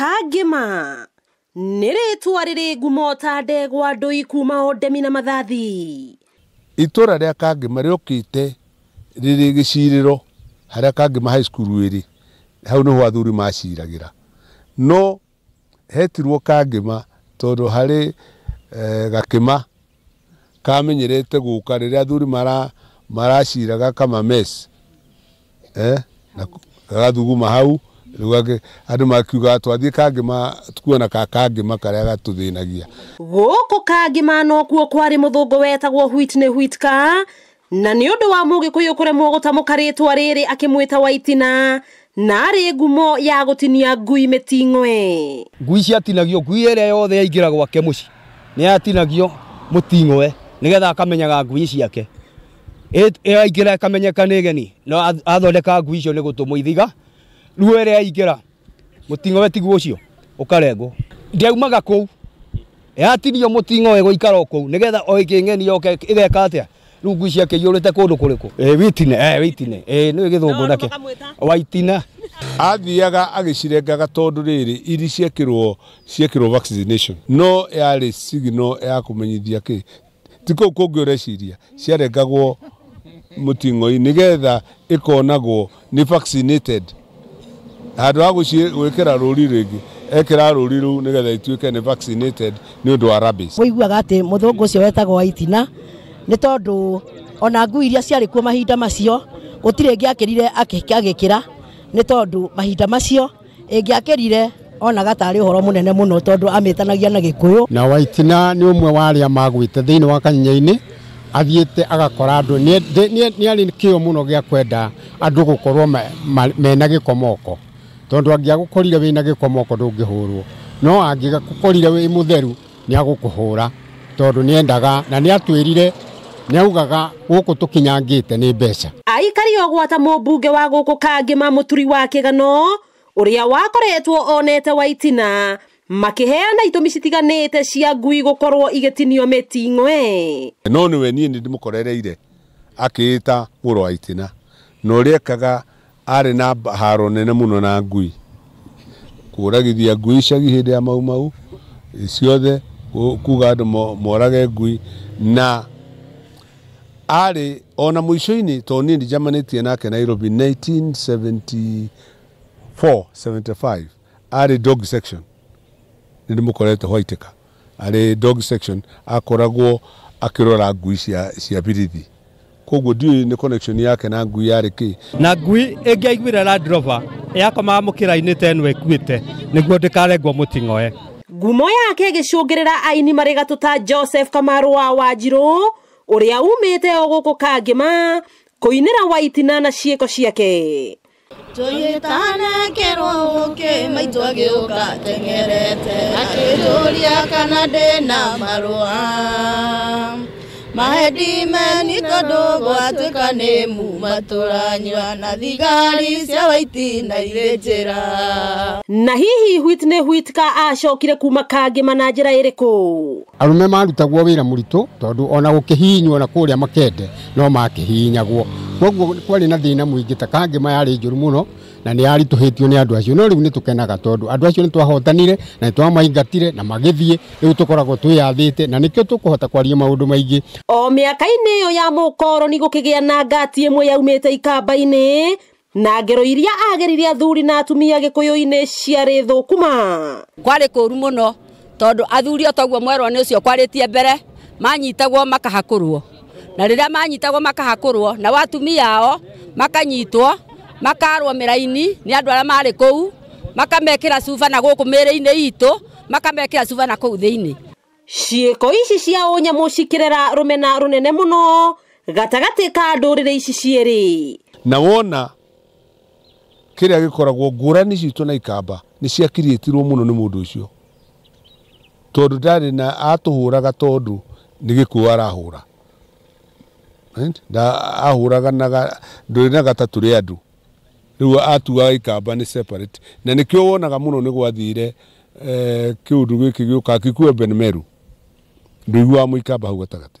Kangĩma nĩ rĩtwa rĩrĩ ngumo ta ndegwa ndũi kuma o ndemi na mathathi. Itũra rĩa Kangĩma rĩokĩte rĩrĩ gĩcirĩro harĩa Kangĩma High School ĩrĩ, hau nĩho athuri maciragĩra. No hetirwo Kangĩma tondũ harĩ gakĩma kamenyerete gũka rĩrĩa athuri maraciraga kama mess, na gagathuguma hau. Rĩu andũ makiuga twathiĩ Kangĩma tukuona ka Kangĩma karĩa gatũthĩnagia. Gũkũ Kangĩma nokuo kwarĩ mũthũngũ wetagwo Whitney Whitaker, na nĩ ũndũ wa mũgĩkũyũ kũremwo gũtamũka rĩtwa rĩrĩ akĩmwĩta Waitina, na arĩ ngumo ya gũtinia ngui mĩting'oe. Ngui ciatinagio, ngui ĩrĩa yothe yaingĩra gwake mũciĩ nĩ yatinagio mũting'oe nĩgetha akamenyaga ngui ciake. Ĩraingĩra ĩkamenyeka nĩ geni, no athondeka ngui icio nĩ gũtũmwo ithiga. Rĩu ĩrĩa yaingĩra mũting'oe tiguo ũcio ũkarengwo. Ndĩaumaga kũu, yatinio mũting'oe gũikara o kũu nĩgetha o ĩngĩ ng'eni yoke ĩgeka atĩa. Rĩu ngui ciake iyũrĩte kũndũ kũrĩkũ? Witine, witine. Nĩ gĩthũngũ nake. Waitina. Athiaga agĩcirengaga tondũ rĩrĩ iri ciekĩrwo vaccination, no yarĩ signal ya kũmenyithia kĩ ti kũu kũngĩ ũreciria, ciarengagwo mũting'oi nĩgetha ĩkonagwo nĩ vaccinated. Handũ ha gwĩkĩra rũri rĩngĩ, ekĩra rũri rũu nĩgetha ituĩke nĩ vaccinated nĩ ũndũ wa rabies. Ũiguaga atĩ mũthũngũ ũcio wetagwo Waitina nĩ tondũ ona ngui iria ciarĩ kuo mahinda macio gũtirĩ ĩngĩakĩrire agĩkĩra, nĩ tondũ mahinda macio ĩngĩakĩrire onaga tarĩ ũhoro mũnene mũno tondũ amĩtanagia na Gĩkũyũ. Na Waitina nĩ ũmwe wa arĩa magwĩte thĩinĩ wa Kanyenyainĩ, athiĩte agakora andũ nĩ arĩ kĩo mũno gĩa kwenda andũ gũkorwo mena gĩko moko, tondũ angĩagũkorire wĩna gĩko moko ndũngĩhũrwo, no angĩgũkorire wĩ mũtheru nĩ agũkũhũra, tondũ nĩendaga na nĩatwĩrire nĩaugaga gũkũ tũkinyangĩte nĩ mbeca. Aikari o gwata mũmbunge wa gũkũ Kangĩma Mũturi wa Kĩgano ũrĩa wakoretwo onete Waitina makĩheana itũmi citiganĩte cia ngui gũkorwo igĩtinio mĩting'oe. No nĩwe niĩ nĩndĩmũkorereire akĩĩta mũrũ wa Waitina, na ũrĩa ekaga arĩ na haro nene mũno na ngui, kũragithia ngui icagi hĩndĩ ya Mau Mau ciothe, kuga andũ morage ngui, na arĩ ona mũico-inĩ tondũ niĩ ndĩnjamanĩtie nake Nairobi 1974 75 arĩ dog section, nĩndĩmũkorete Whitaker arĩ dog section, akoragwo akĩrora ngui cia birithi. Koguo ndiũĩ nĩ connection yake na ngui yarĩ kĩ. Na ngui ĩngĩaiguire Land Rover yakomaga mũkĩra-inĩ ta ĩno ĩkuĩte nĩguo ndĩkarengwo mũting'oe. Ngumo yake ĩgĩcũngĩrĩra aini marĩ gatũ ta Joseph Kamaru wa Wanjirũ ũrĩa umĩte o gũkũ Kangĩma kũinĩra Waitina na ciĩko ciake. Tũgĩtanekĩrwo ũkĩ maitũ agĩũka teng'erete akĩnjũria kana ndĩna marũa mahedimeni tondũ gwatuĩka nĩ muma tũranyua na thigari cia Waitina irĩ njĩra. Na hihi Whitney Whitaker acokire kuma Kangĩma na njĩra ĩrĩkũ? Arũme marutagwo wĩra mũritũ tondũ ona gũkĩhihinywo na kũrĩa Makende no makĩhihinyagwo, koguo kwarĩ na thĩna mũingĩ. Ta Kangĩma yarĩ njũru mũno na nĩ yaritũhĩtio nĩ andũ acio, no rĩu nĩ tũkenaga tondũ andũ acio nĩ twahotanire na nĩ twamaingatire na magĩthiĩ. Rĩu tũkoragwo twĩyathĩte na nĩkĩo tũkũhota kwaria maũndũ maingĩ. O mĩaka-inĩ ĩyo ya mũkoroni gũkĩgĩa na ngati ĩmwe yaumĩte ikamba-inĩ, na ngero iria agerire athuri na atumia Gĩkũyũ-inĩ ciarĩ thũkuma. Kwarĩ kũru mũno tondũ athuri o toguo mwerwo nĩ ũcio kwarĩtie mbere manyitagwo makahakũrwo, na rĩrĩa manyitagwo makahakũrwo na atumia ao makanyitwo makarwo mĩraini nĩ andũ arĩa marĩ kũu, makamekĩra cuba na gũkũ mĩĩrĩ-inĩ itũ, makamekĩra cuba na kũu thĩinĩ. Ciĩko ici cia ũnyamũ cikĩrera rũmena rũnene mũno gatagatĩ ka ndũrĩrĩ ici cierĩ. Na wona kĩrĩa gĩkoragwo ngũrani citũ na ikamba nĩ ciakirĩtirwo mũno nĩ mũndũ ũcio, tondũ ndarĩ na atũhũraga tondũ nĩ gĩkuũ arahũra. Ahũraga ndũrĩ na gatatũ rĩ andũ, rĩu atuaga ikamba nĩ separate, na nĩkĩo wonaga mũno nĩ gwathire kĩũndũ gĩkĩ gĩũka Kikuyu Ben Meru, ndũiguaga mũikamba hau gatagatĩ,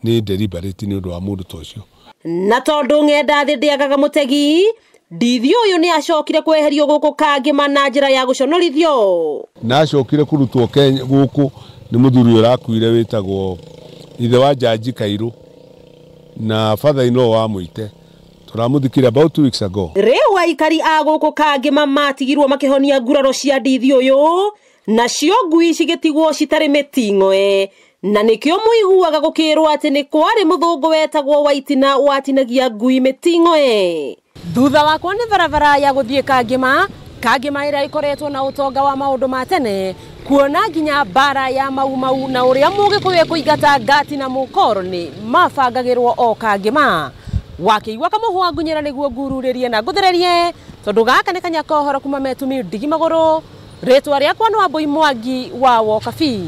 nĩ deliberate nĩ ũndũ wa mũndũ ta ũcio. Na tondũ ng'enda thĩ ndĩagaga mũtegi, Ndithi ũyũ nĩ acokire kweherio gũkũ Kangĩma na njĩra ya gũconorithio. Na acokire kũrutwo Kenya gũkũ nĩ mũthuri ũrakuire wĩtagwo ithe wa Jaji Kairu na father in law wa Mũite. Tũramũthikire about 2 weeks ago. Rĩu aikari a gũkũ Kangĩma matigirwo makĩhonia nguraro cia ndithi ũyũ, nacio ngui cigĩtigwo citarĩ mĩting'oe. Na nĩkĩo mũiguaga gũkĩrwo atĩ nĩ kwarĩ mũthũngũ wetagwo Waitina watinagia ngui mĩting'oe. Thutha wakwa nĩ barabara ya gũthiĩ Kangĩma, Kangĩma ĩrĩa ĩkoretwo na ũtonga wa maũndũ ma tene, kuona nginya mbara ya Mau Mau na ũrĩa mũgĩkũyũ ekũingata ngati na mũkoroni mabangagĩrwo o Kangĩma. Wakĩigua kamũhwa ngunyĩra nĩguo ngururĩrie na ngũthererie, tondũ gaka nĩ kanya ka ũhoro kuma Metumi ndigi magũrũ. Rĩtwa rĩakwa nĩ Wambui Mwangi wa Wokabi.